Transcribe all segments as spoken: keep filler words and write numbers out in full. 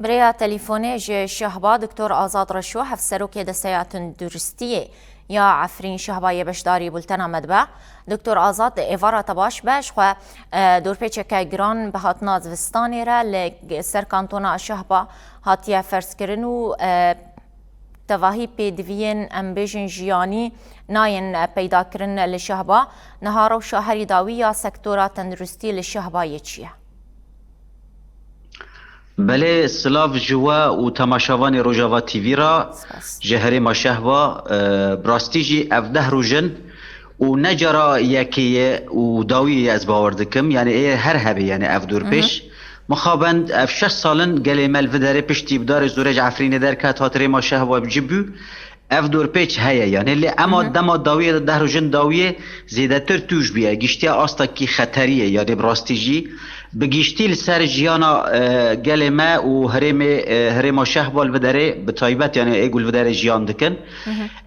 Bi rêya telîfonê ji Şehba Doktor Azad Reşo, Hevserokê Desteya Tenduristiyê ya Efrîn Şehbayê beşdarî bultena me dibe. Doktor Azad, êvara te baş be. Ji xwe, e, dorpêçeke giran bi hatina zivistanê re li ser kantona Şehba hatiye ferzkirin û, e, tevahî pêdiviyên, em bêjin, jiyanî nayên, e, peyda kirin li Şehba. Niha rewşa herî dawî ya sektora tenduristî li Şehbayê çi ye? Belê, silav ji we û temaşevanê Rojava T V re, Spas. Ji herêma Şehba, e, bi rastî jî ev deh roj in û ne cara yekê ye û dawiyê ye, ez bawer dikim. Yani ê her hebe, yani ev dorpêç. Mixabend ev şeş sal in gelê me li vê derê piştî bi darê zorê ji Efrînê derket, hat rêma Şehba bi cî bû. Ev dorpêç heye, yani lê ema dema dawiyê de deh rojin dawiyê zêdetir tûj bûye, giştiye astekî xeteriyê, yani bi rastî jî bi giştî li ser jiyana, e, gelê me û herêmê, e, herêma Şehba li vê derê bi taybet, yani ê ku li vê derê jiyan dikin.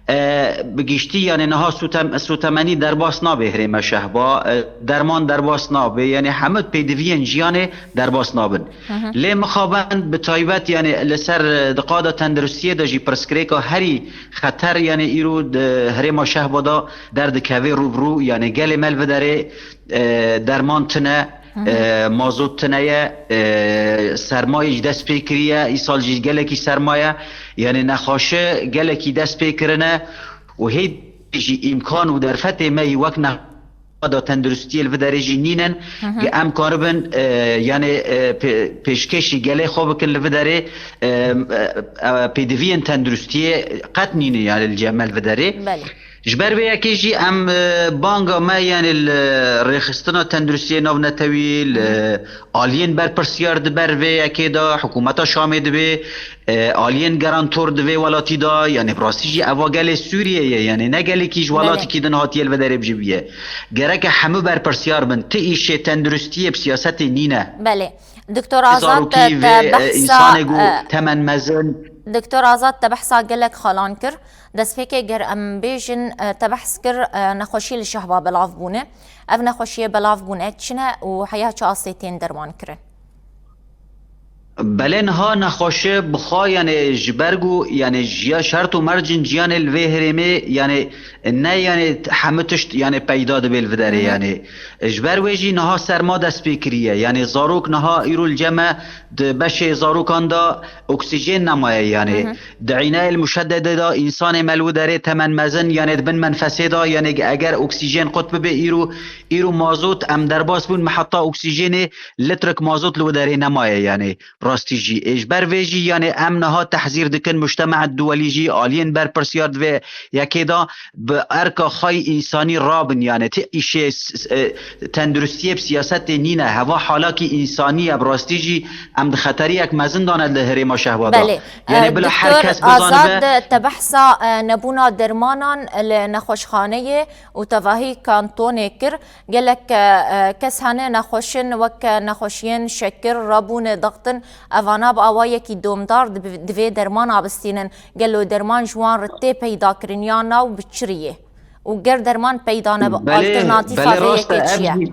E, bi giştî, yani niha sotem-, sotemenî derbas nabe herêma Şehba, e, derman derbas nabe, yani hemû pêdiviyên jiyanê derbas nabin. Lê mixabin bi taybet, yani li ser, e, di qada tenduristiyê de jî pirsgirêka herî xeter, yani îro di herêma Şehba de derdikeve rû bi rû, yani gelê me li vê derê, e, derman tune, e, mazot tune ye, e, sermayê jî dest pê kiriye, îsal jî gelekî sermaye, yani nexweşi gelekî dest pê kirine û hê jî îmkan û derfetê me yî wek ne da tenduristiyê li vê derê jî nînin, Hı hı. Em karibin, e, yani, e, pê-, pêşkêşî gelê xwe bikin li vê derê, e, e, e, pêdiviyên tenduristiyê qet nînin, yani li cem me li vê derê. Belê. Ji ber vê yekê jî em, e, banga me, yani li rêxistina tenduristiyê navnetewî, li Hı. aliyên berpirsiyar di ber vê yekê de, hikûmeta Şamê dibê, e, aliyên garantor di vê welatî de, yani bi rastî jî eva gelê Sûriyê ye, yani ne gelekî ji Belê. welatikî din hatiye li vê derê bijî bûye. Gereke hemû berpirsiyar bin. Ti îşê tenduristiyê bi siyasetê nîne. Belê. Doktor Azad, Zarokî te vê, e, behsa, însanê ku e, temen mezin. Doktor Azad, te behsa gelek xalan kir. Destpêkê ger em bêjin, e, te behs kir, e, nexweşî li Şehba belav bûne. Ev nexweşiyê belav bûne çi ne û heya çi astê tên derman kirin? Belê, niha nexweşi bi xwe, yani ji ber ku, yani jiya şert û mercin ciyanê li vê herêmê, yani ne, yani hemû tişt, yani peyda dibe li vê derê, Hı hı. yani. Ji ber wê jî niha serma dest pê kiriye. Yani zarok niha îro li cem me di beşê zarokan de oksîjen nemaye, yani. Hı hı. Di înayê li muşededê de însanê me li wê derê temen mezin, yani di bin menfesê de, yani eger oksîjen qut bibe îro, îro mazot em derbas bûn, me heta oksîjenê litrik mazot li wê derê nemaye, yani. Rastî jî. Ê, ji ber vê jî, yani em niha tehzîr dikin mujtema duwelî jî, aliyên berpirsiyar di vê yekê de bi erka xwe yî însanî rabin, yani ti îşê s-, s-, e, tenduristiyê bi siyasetê nîne. Heva halakî însanî ye, bi rastî jî em di xeteriyek mezin de ne li herêma Şehba de. Belê. Yani E, bila her Doktor kes bizanibe. Azad, te behsa, e, nebûna dermanan li nexweşxaneyê û tevahî kantonê kir. Gelek, e, kes hene nexweşin wek nexweşiyên şekir, rabûne, dextin. Evana bi awayekî domdar dibi-, divê dermana bistînin. Gelo derman ji wan re tê peyda kirin ya na û bi çi riyê? Û ger derman peyda nebe, Belê, alternatîfa belê, vê rast e, yekê çi ev ye? jî,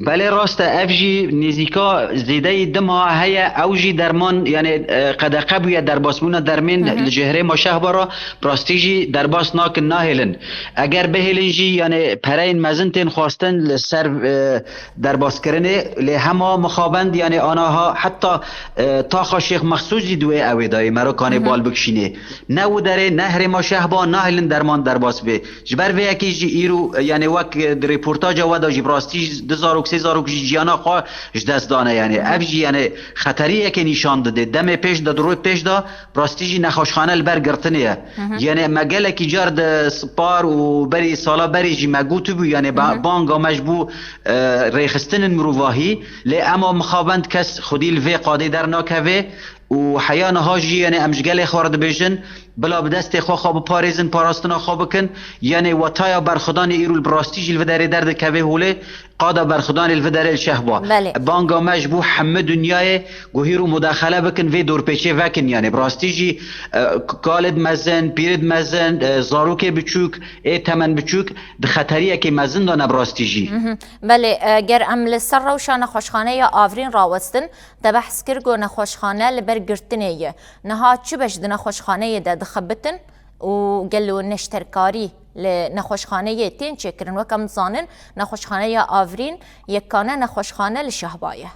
belê, rast e, ev jî nêzîka zêdeyî dima heye, ew jî derman, yani, e, qedexe bûye derbasbûna dermên Hı hı. li cihê ma Şehba re, bi rastî jî derbas nakin, nahêlin. Eger bihêlin jî, yani pereyên mezin tên xwestin li ser, e, derbaskirinê, lê hema mixabend, yani anaha heta, e, taxa Şêx Mexsûd jî di wê ewê dayê, merokanê Hı hı. bal bikişînê. Ne û derê, ne herêma Şehba, nahêlin derman derbas bê. Ji ber vê yekê jî îro, e, yani wek, e, di rêportaja we de jî bi rastî du zarok, sê zarok jî ciyana xwe ji dest dane, yani. Hı hı. Ev jî, yani xeteriyekê nîşan dide. Demê pêş de, di roj pêş de, bi rastî jî nexweşxane li ber girtinê ye. Hı hı. Yani me gelekî car di spar û berî sala berê jî me gotibû, yani ba-, Hı hı. banga me ji bo, e, rêxistinên mirovahî, lê ema mixabend kes xwedî li vê qadê dernakeve. Û heya niha jî, yanê em ji gelê xwe re dibêjin, bila bi destê xwe xwe biparêzin, parastina xwe bikin. Yanê wetaya berxwedanê îro li bi rastî jî li vê derê derdikeve holê, qada berxwedanê li vê derê li şeh ba. Belê. Banga me ji bo hemû dinyayê ku hîro mudaxele bikin, vê dorpêçê vekin. Yanê bi rastî jî, e, kalid mezin, pîrid mezin, e, zarokê biçûk, ê temen biçûk di xeteriyekê mezin de ne bi rastî jî. Mhm. Belê, e, ger em li ser rewşa nexweşxaneya Avrîn rawestin, te behs kir ku nexweşxane li ber girtinê ye. Niha çi beş di nexweşxaneyê de dixebitin û gelo neşterkarî li nexweşxaneyê tên çêkirin? Wek em dizanin, nexweşxaneya Avrîn yekane nexweşxane li Şehba ye.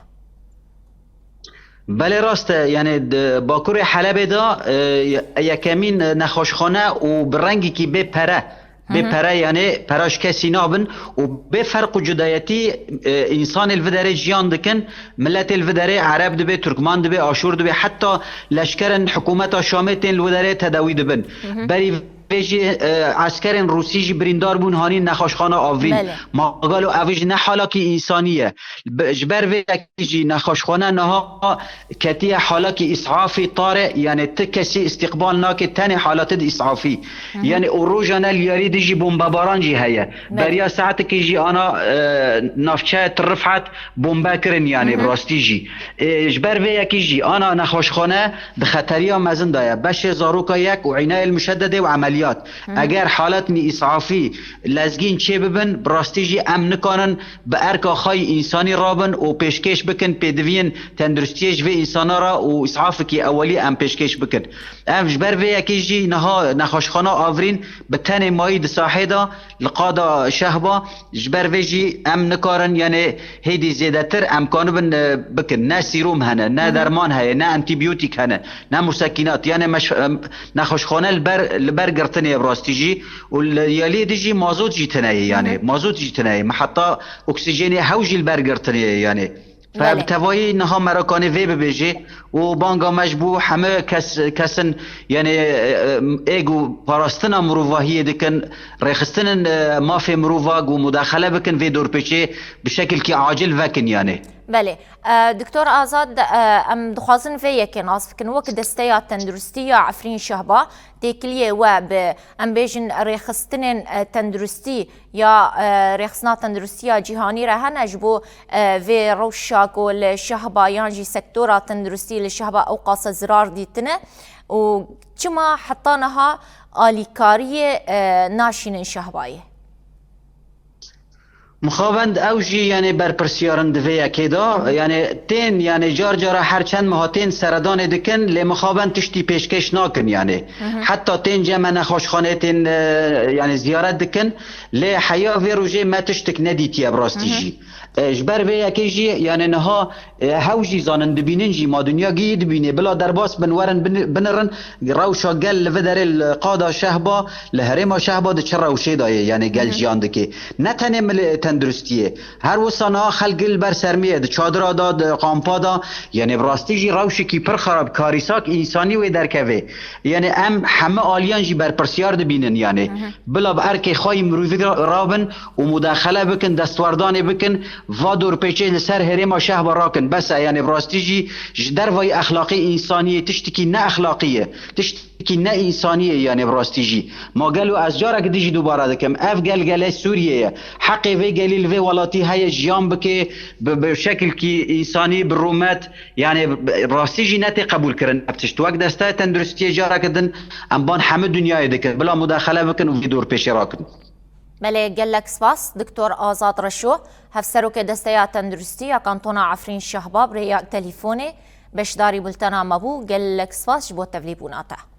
Belê rast e, yanê di Bakurê Helebê de, e, yekemîn nexweşxane û bi rengekî bê pere, bê Hı hı. pere, yanê pera ji kesî nabin û bê ferq û cudayetî, e, însanê li vê derê jiyan dikin, miletê li vê derê Ereb dibe, Turkman dibe, Aşûr dibe, heta leşkerên hikûmeta Şamê tên li wê derê tedawî dibin. Hı hı. Berî vê jî, e, eskerên Rûsî jî birîndar bûn, hanîn nexweşxana Avrîn. Belê. Ma galo ev ji ne halakî însanî ye? Bi-, ji ber vê yekê jî nexweşxane niha ketiye halakî îsafî tare, yanê ti kesî îstîqbal nake, tenê halatid îsafî. Hı hı. Yanê û rojane li yarî dijî bombebaran jî heye. Belê. Beriya saetekê jî ana, e, navçeya Til Rifet bombe kirin, yanê Hı hı. bi rastî jî. E, ji ber vê yekê jî ana nexweşxane di xeteriya mezin de ye. Beşê zaroka yek û înayê li muşededê û emeliyat. Hı hı. Eger haletnî îsafî lezgîn çê bibin, bi rastî jî em nikarin bi erka xwe yî însanî rabin û pêşkêş bikin pêdiviyên tenduristiyê ji vê însana re û îsafekî ewelî em pêşkêş bikin. Ev ji ber vê yekê jî niha nexweşxana Avrîn bi tenê mayî di sahê de li qada Şehba, ji ber vê jî em nikarin, yanê hêdî zêdetir em kanibin, e, bikin. Ne sîrom hene, ne Hı hı. derman heye, ne antîbiyotîk hene, ne musekînat. Yanê meş-, em, nexweşxane li ber, li ber girtinê ye bi rastî jî û li yaliyê dijî mazot jî tune ye, yanê Hı hı. mazot jî tune ye. Me heta oksîjenê hew jî li ber girtinê ye, yanê. Fe Belê. bi tevayî niha merakanê vê bibêjê û banga me ji bo hemû kes, kesin, yanê, e, e, ê ku parastina mirovahiyê dikin, rêxistinên, e, mafê mirova ku mudaxele bikin vê dorpêçê bi şekilkî acil vekin, yanê. Belê. E, Doktor Azad, e, em dixwazin vê yekê nas bikin. Wek Desteya Tenduristî ya Efrîn Şehba, têkiliyê we bi, em bêjin, rêxistinên, e, tenduristî ya, e, Rêxistina Tenduristiya Cîhanî re hene ji bo, e, vê rewşa ku li Şehba yan jî sektora tenduristî li Şehba ew qase zirar dîtine û çima heta niha alîkariyê, e, naşînin Şehbayê? Mixabend ew jî, yanê, berpirsiyar in di vê yekê de. Hı hı. Yanê, tên, yanê, car cara her çend meha tên seredanê dikin, lê mixabend tiştî pêşkêş nakin, yanê. Hı hı. Heta tên cem me nexweşxaneyê tên, e, yanê, ziyaret dikin, lê heya vê rojê me tiştik nedîtiye bi rastî Hı hı. jî. E, ji ber vê yekê jî, yanê, niha, e, hew jî zanin dibînin jî, ma dinya gihî dibînê, bila derbas bin, werin bin-, binirin, rewşa gel li vê derê li qada Şehba, li herêma Şehba di çi rewşê de ye, yanê gel Hı hı. jiyan dike. Ne tenê milê tenduristiyê. Her wisa niha xelk li ber sermiyê, di çadira de, di kampa de, yanê bi rastî jî rewşekî pir xerab, karîsak însanî wê derkeve. Yanê em heme aliyan jî berpirsiyar dibînin, yanê. Hı hı. Bila bi erkê xwe yî mirovî ra-, rabin û mudaxele bikin, destwerdanê bikin, va dorpêçê li ser herêma Şehba rakin. Bes e, yanê bi rastî jî ji dervayî exlaqê însaniyê tiştekî ne exlaqî ye. Tişt- Kî ne însanî ye, yanê bi rastî jî. Ma gelo ez careke din jî dubare dikim, ev gel gelê Sûriyê ye. Heqê vê gelî li vê welatî heye jiyan bike, bi, bi şekilkî însanî, bi rûmet, yanê bi rastî jî ne tê qebûlkirin ev tişt. Wek Desteya Tenduristiyê careke din em ban hemû dinyayê dikin, bila mudaxele bikin û vê dorpêçê rakin. Belê, gelek spas, Doktor Azad Reşo, Hevserokê Desteya Tenduristî ya Kantona Efrîn Şehba, bi rêya telefonê beşdarî bultena me bû. Gelek spas ji bo tevlîbûna te.